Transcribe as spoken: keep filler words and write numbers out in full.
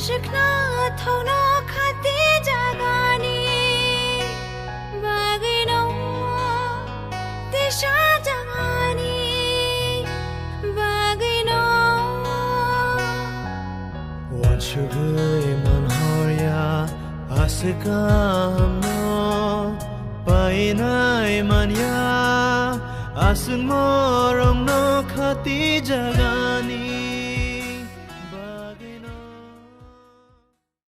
Sikna thokno khati jagani bagwino, tisa jagani bagwino. Wansugwi manhorya aswk kahamno, painai manya aswk morokno khati jagani.